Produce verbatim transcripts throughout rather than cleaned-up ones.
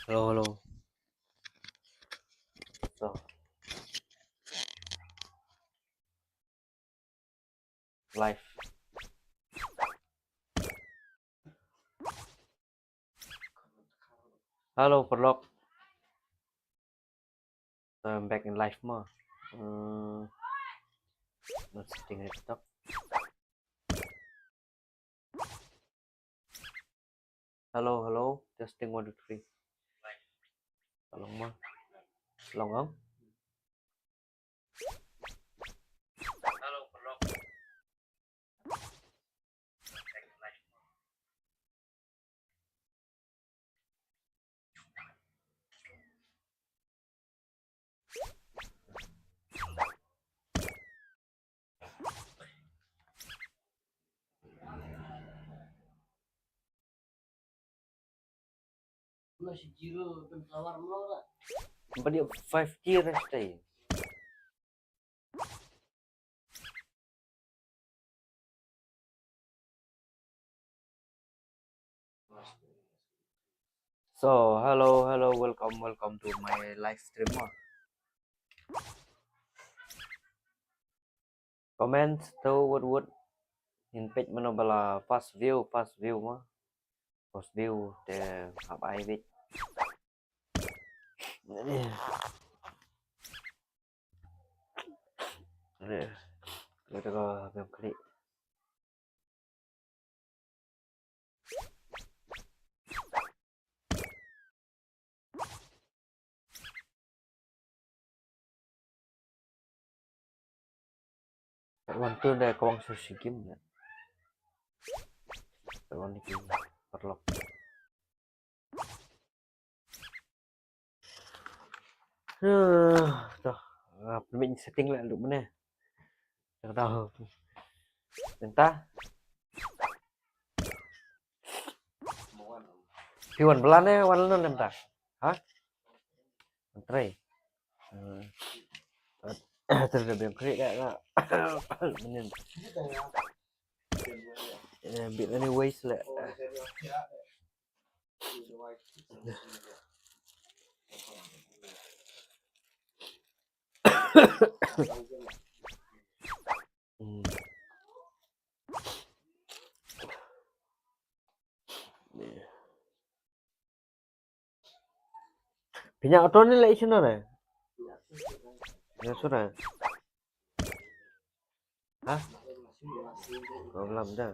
Hello, hello. So. Live. Hello, paralok. So, I'm back in live mo. Hmm. Not sitting at the top. Hello, hello. Testing one, two, three. Long mo. Long, long. Ba dia five K rest ai. So, hello, hello, welcome, welcome to my live stream mo. Comment to wut wut. Ngin peit mano ba la first view, first view mo. First view te hap ai beit. Re. Re. Re. Wan tu da kawang sushi kim da. Wan ni kim paralok. Huh, to. Ah, permit setting lah duk mana. Dah tahu. Entah. Phi wan bla ne wan lano ne mynta? Ha? Wan trei. Ter da biang kri ka ka. Mynnin. Eh, bit anyways le. Hmm. Pynïaid auto ne leh shano ne? Ïa sura. Ha? Problem da.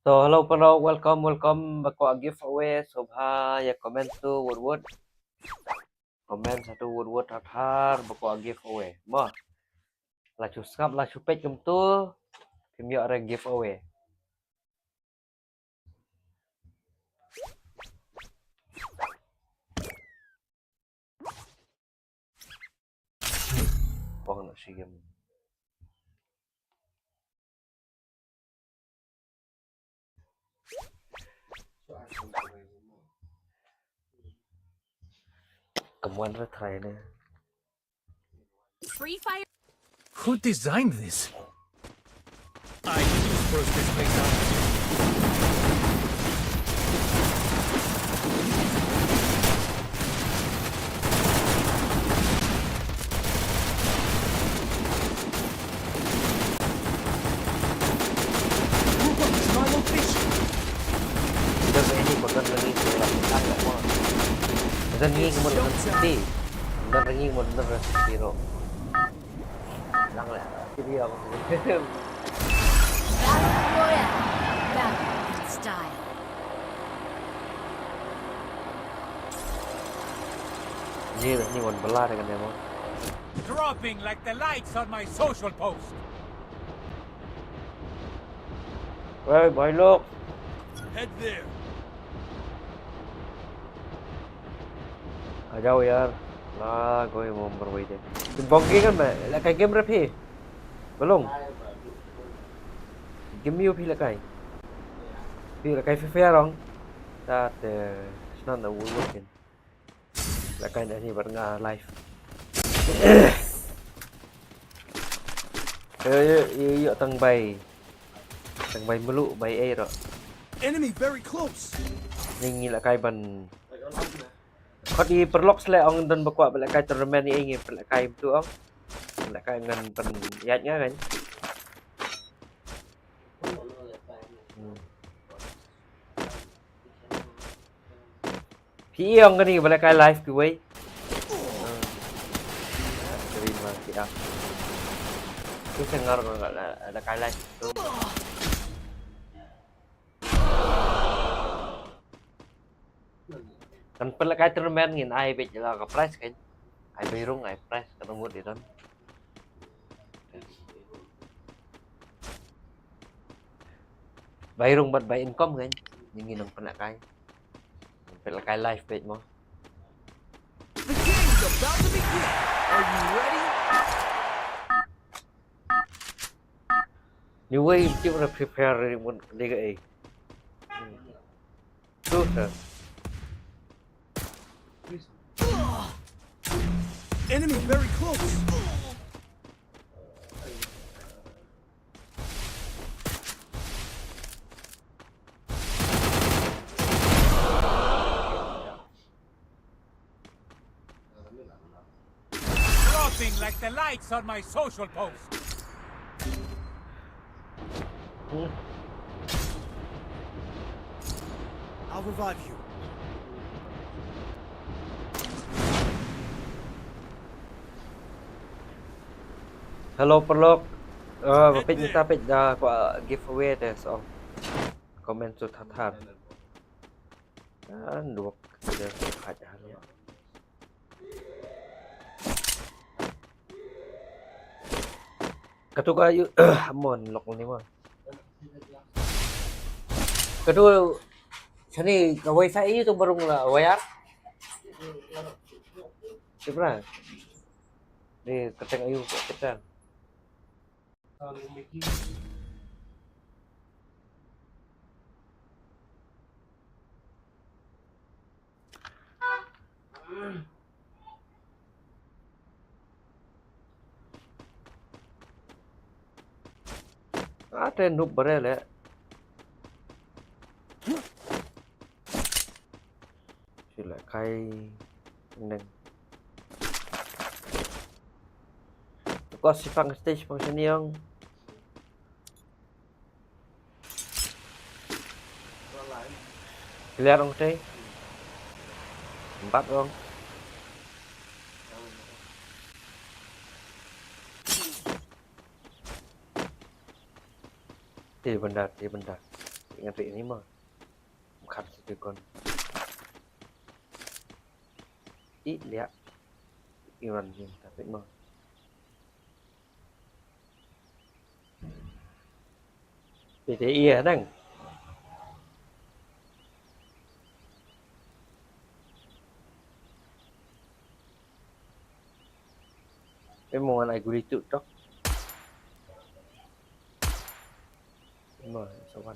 So, hello paralok, welcome, welcome. Ba kwah giveaway, sngewbha ïa comment to wut wut. Comment satu wut wut thar thar ba kwah giveaway. Mo. La shu sngap, la shu peit kumtu, phim ïoh re giveaway. Pang na shi game. Kamuan ra try ne. Free Fire. Who designed this? I need to burst this place up. Who got to my location? Dah ini makan lagi, saya lapar, lapar. Makan ni, kemudian nanti. Makan lagi, kemudian nanti, roh. Lang lah. Jadi apa? Battle Royale. Battle with style. Ni, ni wan bela dengan dia, mo. Dropping like the lights on my social post. Hey, boy, look. Head there. Hajau yar. La goi mo marwei de. Bong ki kan ba la kai game rap hi. Belum. Game yu phi la kai. Phi la kai Free Fire rong. Ta te snan da wul wul kin. La kai na ni bar nga live. Yo yo yo yo tang bai. Tang bai melu bai ai ro. Enemy very close. Ni ngi la kai ban. Khot i paralok sle ong don ba kwah ba lehkai tournament i ngi ba lehkai tu ong. Lehkai ngan pynïaid nga kan. Hmm. Phi i ong kani ba lehkai live kiwei. Hmm. Terima kasih ah. Tu sengar ba lehkai live tu. Kan pynlehkai tournament ngin ai beit la ka prize kan. Ai bai rung ai prize ka ngut i don. Bai rung bad bai income kan. Ngin nang pynlehkai. Pynlehkai live beit mo. The game is about to begin. Are you ready? Ni wei tip na prepare ni mun ni ka ai. Tu sir. Enemy very close. Dropping like the likes on my social post. I'll revive you. Hello paralok. Ah, ba peit mynta peit da kwah giveaway te so. Comment su thar thar. Ah, nduk. Ada haj halo. Katu ka yu amon lok ni mo. Katu sani ka wifi yu tu barung la wayar. Sipra. Ni keteng ayu keteng. Ah, te nup bare le. Sila kai neng. Ko sipang stage pang seniong. Clear ong te. Empat ong. Te benda, te benda. Ingat ini mah. Bukan situ kon. I liak. Iwan jing tapi mah. Ite iya nang. Em mo ngan ai guri tu tok. Em mo sawan.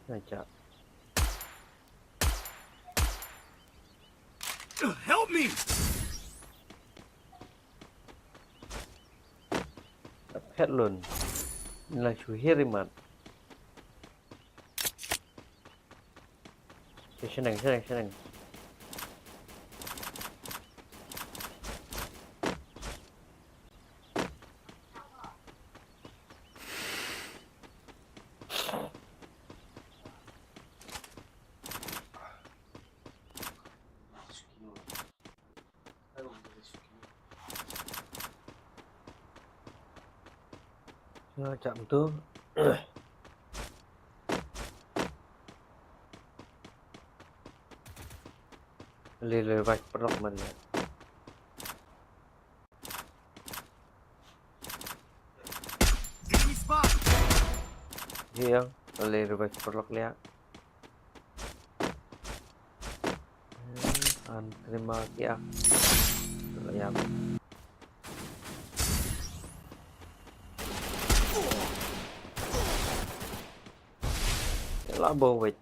Ngai chak. Help me! Phet lun. Nang shu hiri mat. Shaneng, shaneng, shaneng. Nga cham tu. Le le vai perlok man ya. Enemy spot. Ïa, ale revive paralok ïa. An terima ïa. Ïa. La bo wait.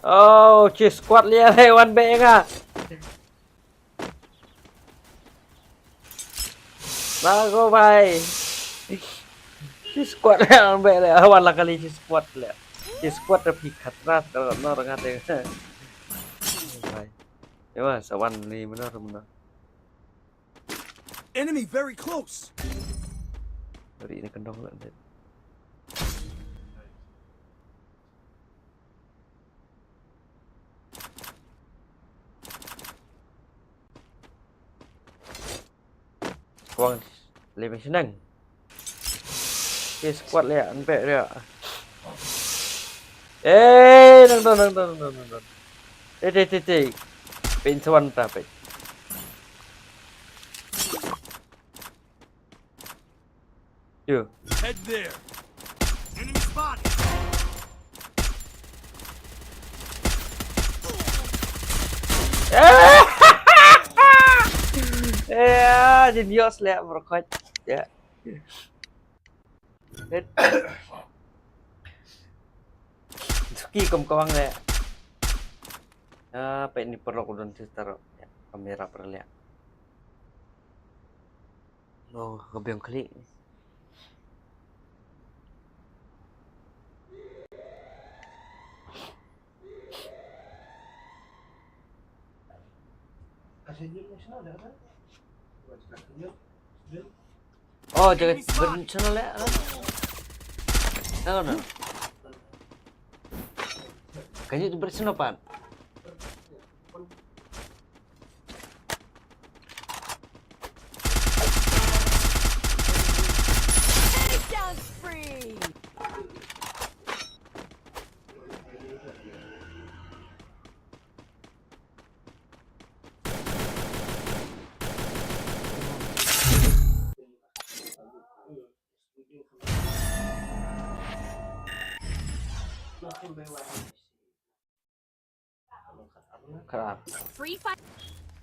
Oh, shi squad lia le wan beh nga. Bago bai. Shi squad le wan beh le wan la kali shi squad le. Shi squad da phi khatra ka no nga te. Bai. Ewa sa wan ni mano mano. Enemy very close. Ri ni kendong le. Kwang le beng shnang. Shi squad le an beh ria. Eh, nang don nang don nang don nang don. Te te te te. Pin swan ta pe. Yo. Head there. Enemy spotted. Eh, genius le berkot. Ya. Suki kum kawang le. Ah, pe ni perlu kudun sister. Ya, kamera perlu ya. Oh, ka biang kali. Oh, jaga ber channel ya. Ano na? Kanyu ber channel pan. Takedown spree!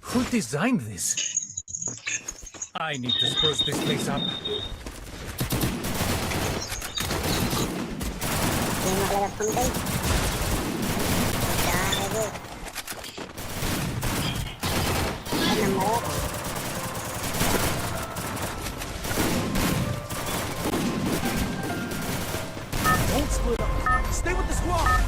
Who designed this? I need to spruce this place up. Don't split up. Stay with the squad.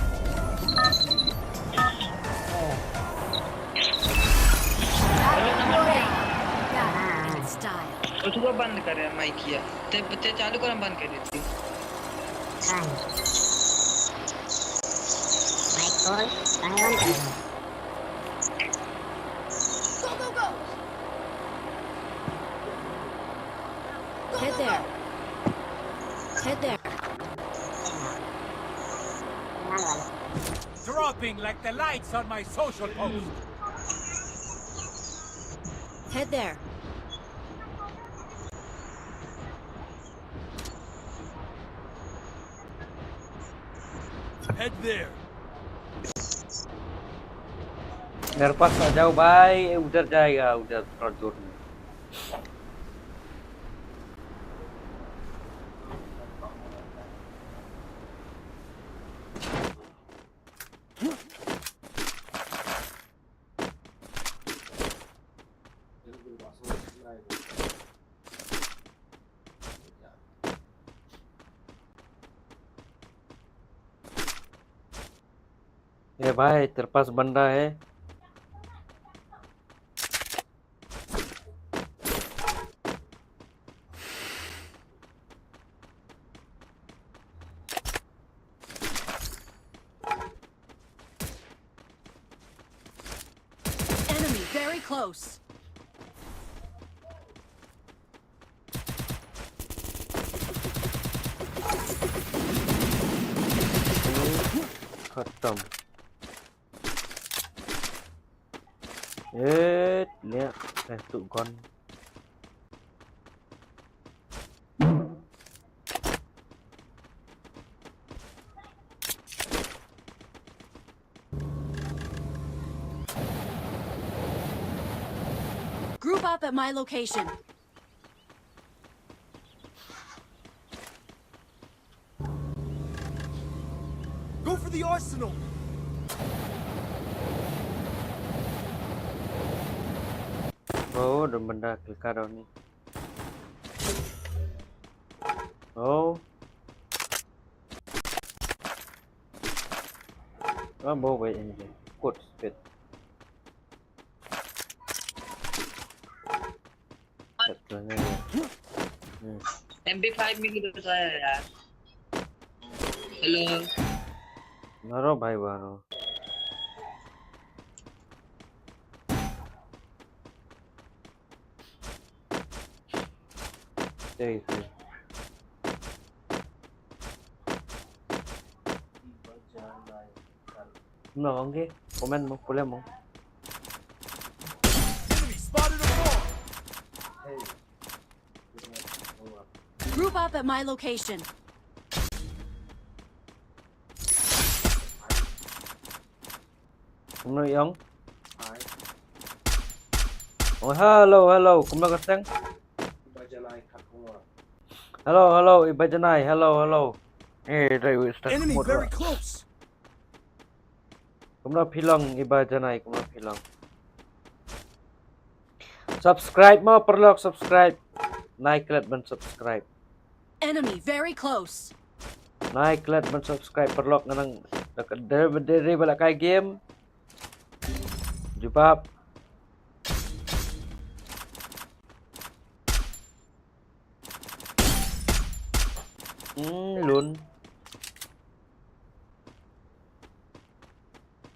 तो तू बंद कर यार माइक किया। ते ते चालू कर, हम बंद कर देते हैं। हाँ। माइक कॉल कहाँ बंद कर? Head there. Head there. Dropping like the lights on my social post. Head there. Head there. मेरे पास आ जाओ भाई, उधर जाएगा, उधर थोड़ा दूर में। ए भाई, तेरे पास बंदा है? Enemy very close. खत्म। Eh, lihat, eh, tu gun. Group up at my location. Go for the arsenal. Oh, don bynta clicker ni. Oh. Ah, bawa baik ini. Good speed. Hmm. M P five में भी तो है यार। Hello। मारो भाई, मारो। Thank you. No, okay. Comment mo, pule mo. Enemy spotted above. Group up at my location. Kumno ïong? Oh, hello, hello. Kumno ka seng? Hello, hello, i ba janai. Hello, hello. Eh, dai wis tak. Enemy very close. Kumno phi long i ba janai, kumno phi long. Subscribe mo, paralok, subscribe. Nai klet ban subscribe. Enemy very close. Nai klet ban subscribe, paralok, nga nang da ka, da, da, da, ba la kai game. Jubab. Hmm, lun.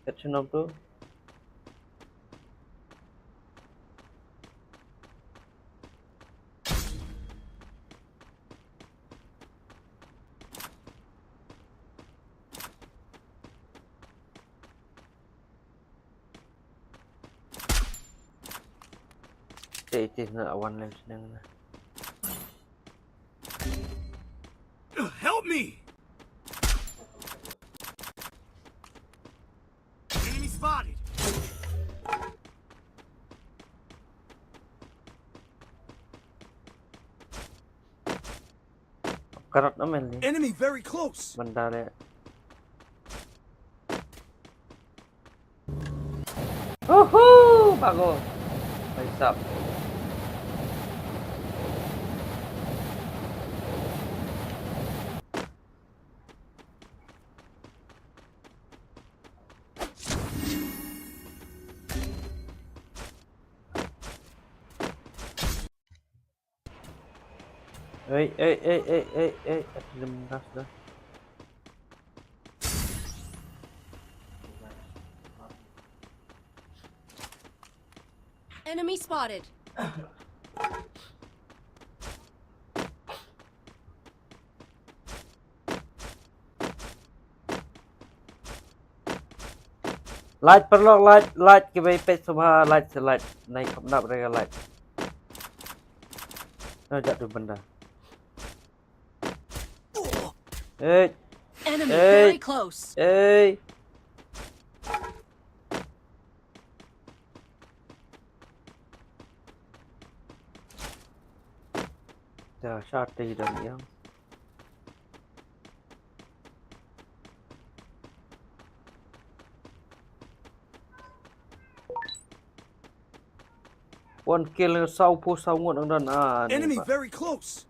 Kat shunom tu. Te iti na awan lem sdang na. Help me! Enemy spotted. Karot na men ni. Enemy very close. Benda le. Uhu, bago. Mai sap. Ei, ei, ei, ei, ei, ei, ati lemnas dah. Enemy spotted. Light paralok, light, light, ki bai pet subha, light se light. Nai khap nap rega light. Na jat tu benda. Hey. Enemy very close. Hey. Da shot te dan yang. One kill, saw phew saw ngut ang dan, ah, ni. Enemy very close.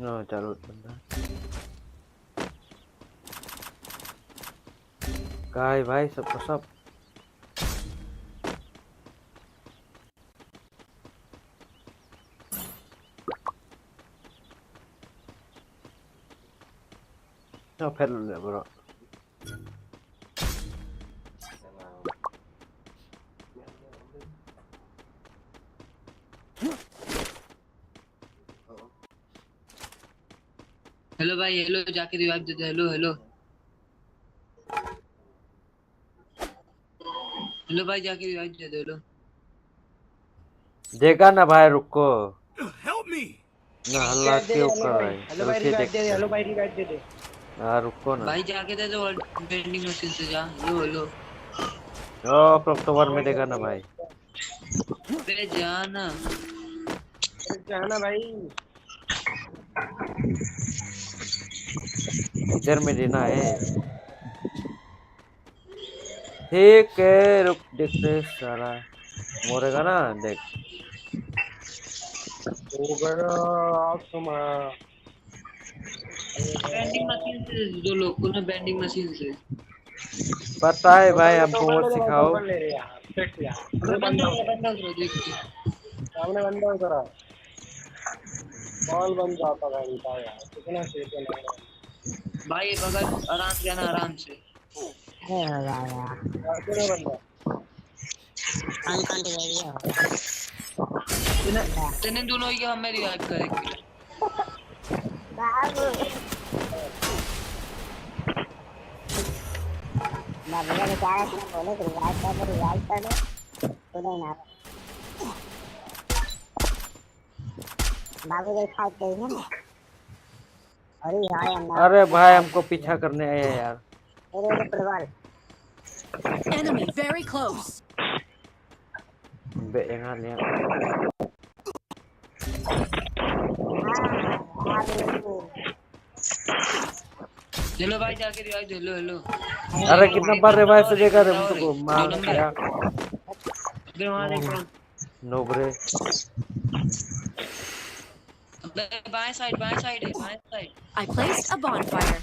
No, charut benda. Kai bhai, sab ka sab. No, phet lut le, bro. Hello भाई, hello, जाके revive दे दे। Hello, hello. Hello भाई, जाके revive दे दे। हेलो। देगा ना भाई, रुको। Help me. ना, हल्ला क्यों कर रहा है? हेलो भाई, रिवाइव दे दे। हेलो भाई, रिवाइव दे दे। हाँ, रुको ना। भाई, जाके दे दो वेंडिंग मशीन से, जा। Hello, hello. ओ, अक्टूबर में देगा ना भाई। अबे जाना। अरे जाना भाई। इधर में देना है। ठीक है, रुक, देखते हैं साला। मरेगा ना, देख। होगा ना, आप सुना। वेंडिंग मशीन से दो लोग को ना, वेंडिंग मशीन से। पता है भाई, हमको मत सिखाओ। बंदा उतरा, बंदा उतरा, देख के। सामने बंदा उतरा। बॉल बन जाता है इनका यार, कितना सेफ है ना। भाई, बगल, आराम से जाना, आराम से। अरे हो जाएगा। यार, कितना बंदा? कौन कौन रिवाइव हो? तूने, तूने दोनों ही हमें रिवाइव करेंगे। बाबू। बाबू ने कहा, इसने बोले कि रिवाइव कर दो, रिवाइव कर दो। तूने ना। बाबू के साथ गई है ना? अरे भाई, हम अरे भाई, हमको पीछा करने आए हैं यार। अरे, अरे, फुटबॉल। Enemy very close. बे, यहाँ ले आ। हाँ, हाँ, बिल्कुल। हेलो भाई, जाके रिवाइव दे, हेलो, हेलो। अरे, कितना बार रिवाइव से देगा रे, मुझको मार दिया। अबे, वहाँ देखो। नो ब्रे। अबे, बाएं साइड, बाएं साइड है, बाएं side. I placed a bonfire.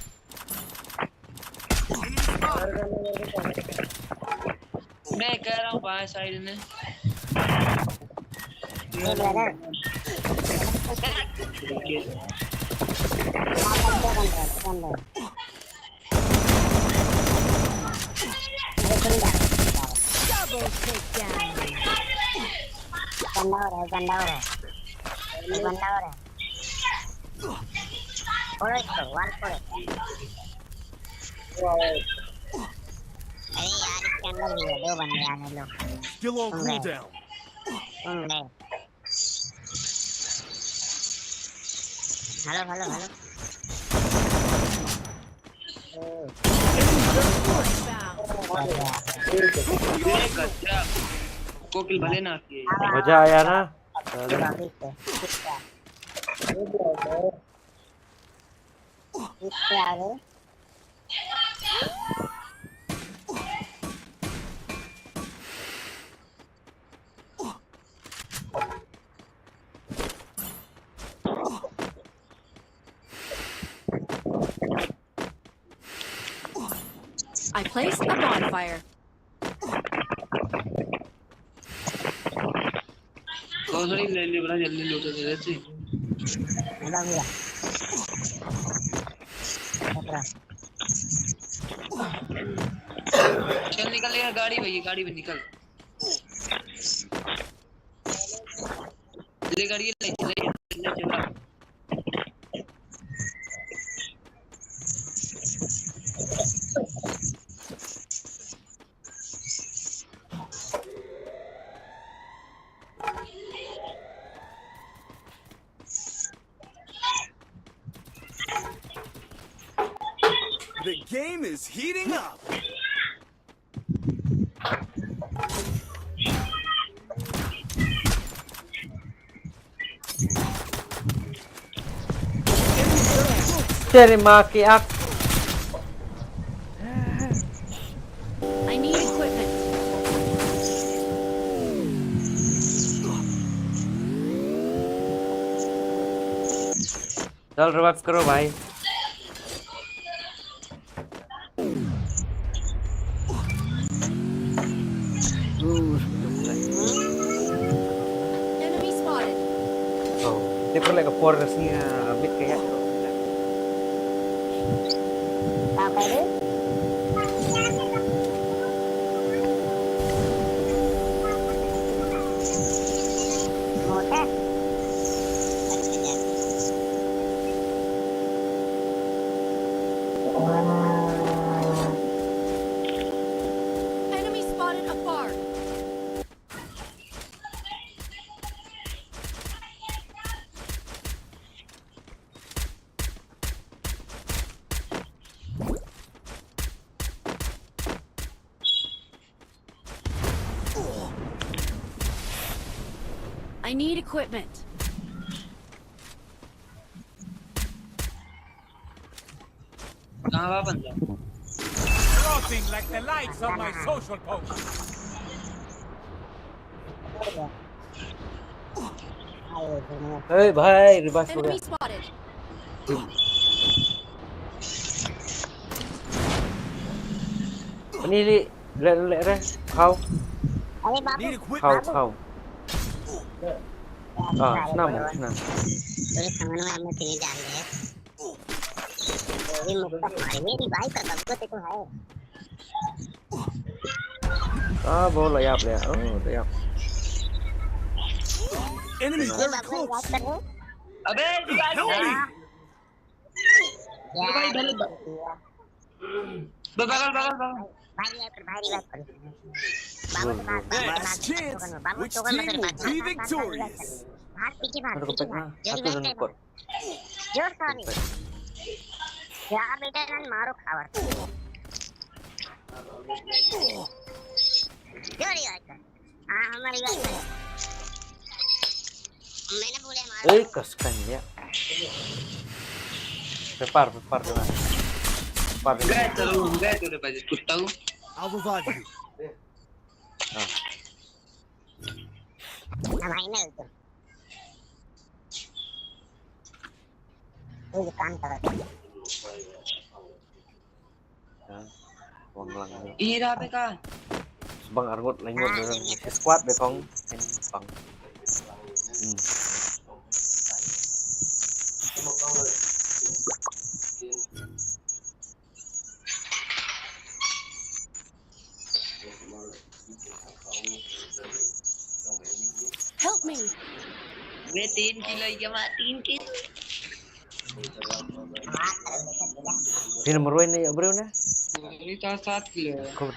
मैं कह रहा हूँ, बाएं साइड में। ये लगा। Double takedown. बंदा और है, बंदा और है। एक बंदा और है। फोड़ो इसको, वन फोड़ो। अरे यार, इसके अंदर भी है, दो बंदे आने लो। Skill on cooldown. घूम गए। Hello, hello, hello. गजब। को किल भले ना किए। मजा आया ना? I placed a bonfire. कौन सा ले ले बड़ा, जल्दी लूट दे रहे थे। चल निकल यार, गाड़ी पे, ये गाड़ी पे निकल। ले गाड़ी ले, ले, ले, चला। The game is heating up. तेरी माँ की आँख। I need equipment. चल, रिवाइव करो भाई। Enemy spotted. Oh, ito pala ka four na siya, bit kaya. I need equipment. कहाँ बंदा? Dropping like the lights on my social post. ए भाई, रिवाइव हो गया। Enemy spotted. Ini li, le le re, kau, अरे बाबू Need equipment. kau, kau. Ah, senang, senang. तेरे समझ में हमें तेरे जान है। ये मुक्का भाई मेरी भाई का सबको ते तो है। Ah, baru layap dia. Oh, layap. Enemies ये very बाबू close. बात कर रहे हो? अबे, revive Help दे। me. Revive दे। बगल, बगल, बगल। भाई रिवाइव कर, भाई रिवाइव कर। बाबू तो बात, बाबू तो बात, Last chance. बाबू Which तो team will be victorious? भाग पीछे भाग, Satu पीछे kepek भाग। lah. जो Satu रिवाइव dan कर kuat. जो सॉरी। जा बेटा ना मारो खावर। जो रिवाइव कर। हाँ, हमारी बात कर। मैंने बोले मारो। Eh, kas kan dia. Pepar, pepar tu lah. Pepar tu. गए तो, गए तो रे भाई, कुत्ता को। I'll revive you. Ah, ना भाई ना तो। ये काम कर। ya. Wang lang ni. ये रहा पे का? Sebang arngut lengut dalam squad be kong. Bang. Hmm. Help me. मैं तीन किलो ही कमा, तीन kilo. Phi number one ni, bro na? मेरी तो सात किलो है। Kau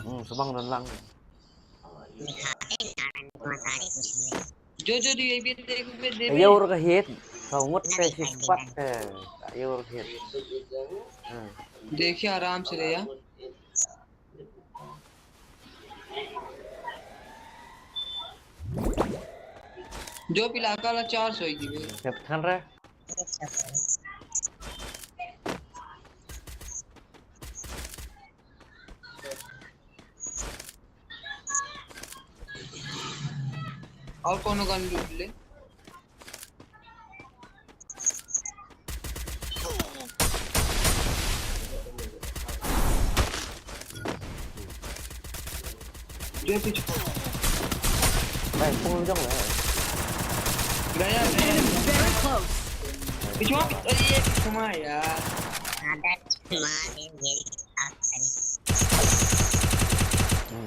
Hmm, sebang dan lang. जो जो रिवाइव दे, दे, दे। Ayo ur ka hit. Kau ngut pe si squad pe. Ayo ur ka hit. Hmm. देखिए आराम से ले यार। जो पिला का ला चार सौ की बे। Siap kan re? और कोनो गन लूट ले। जो पीछे Baik, pung jong lah. गया, गया। Very close. पीछे वहाँ पे, अरे ये पीछे वहाँ यार। आदत मारे मेरी आखिरी। Hmm.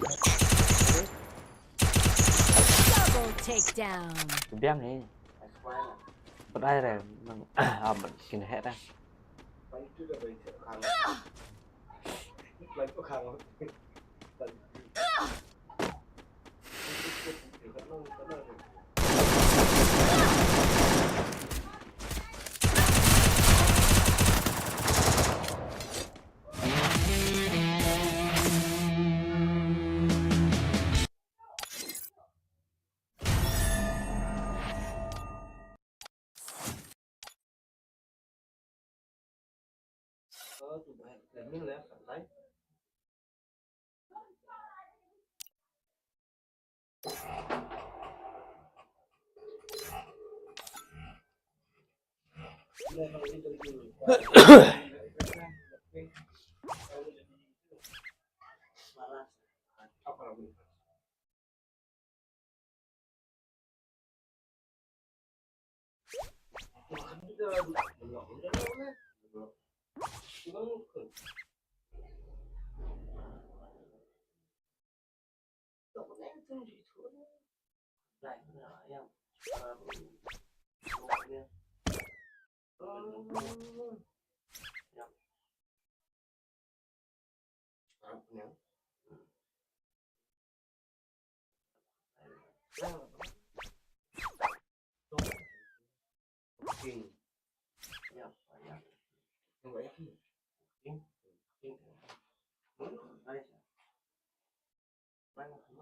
Double takedown. Biang ni. Pat ai re nang ah ban kin he re.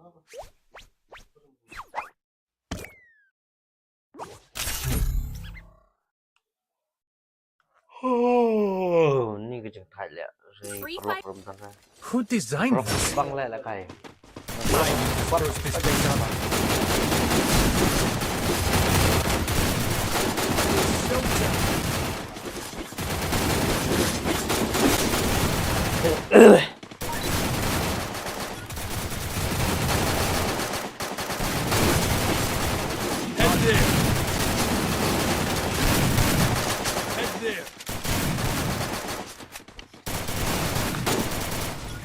Oh, ni ka jingthait leh. Ri Free prop Fire. Rum tan ha. Who designed Prop this? Bang leh leh kai. What is this place all about? Head there. Head there.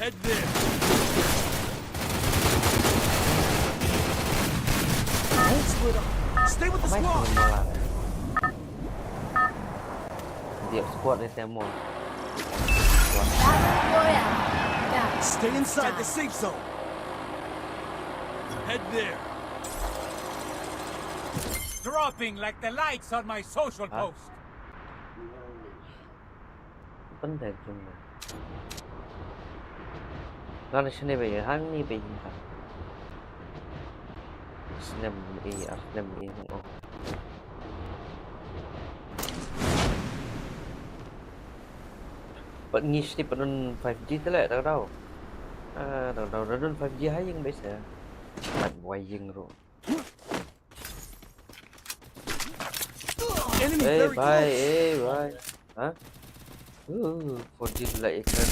Head there. Don't split up. Stay with the squad. Dia squad ni semua. Battle Royale. Now. Stay inside the safe zone. Head there. Dropping like the likes on my social post. Hah? Pandai jumpa. Ngan sini be, hang ni be jumpa. Snem i, ar snem i, oh. Pat ngi siti pat nun five G te leh, tau tau. Ah, tau tau, nun five G hai ing best ya. Pat wai ing ru. Enemy Eh, buried bhai, close. Eh, bhai. Hah? Uh, four G la ekran.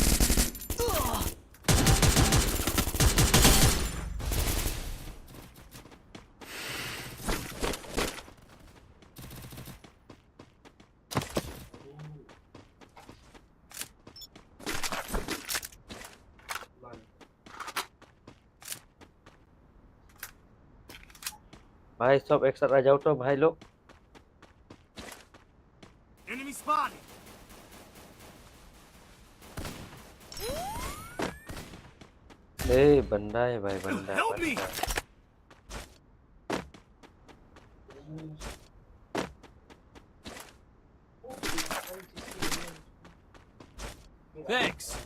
Bhai, sob ek sat rajau to, bhai, look. Enemy spotted. Eh, bandai, bhai, bandai, help me. Bandai. Thanks.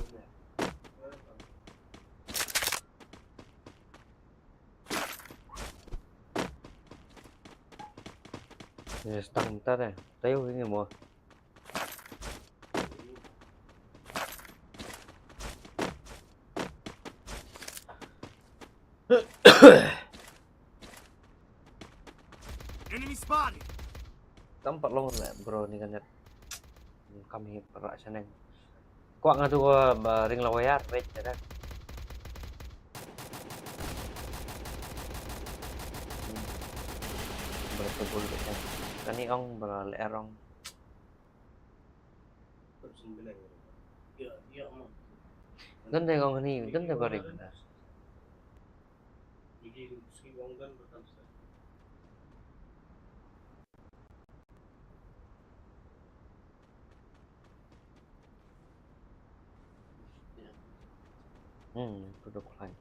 Yes, tang ta de. Tayo ini mo. Enemy spotted. Tam pat long le bro ni kan. Kam hi para shaneng. Kwah nga tu ba ring la wayar wait ya dah. Bro tu bul kan. Kani ong bro le erong. Dónde ong ni, dónde ba ring. Hmm, product line.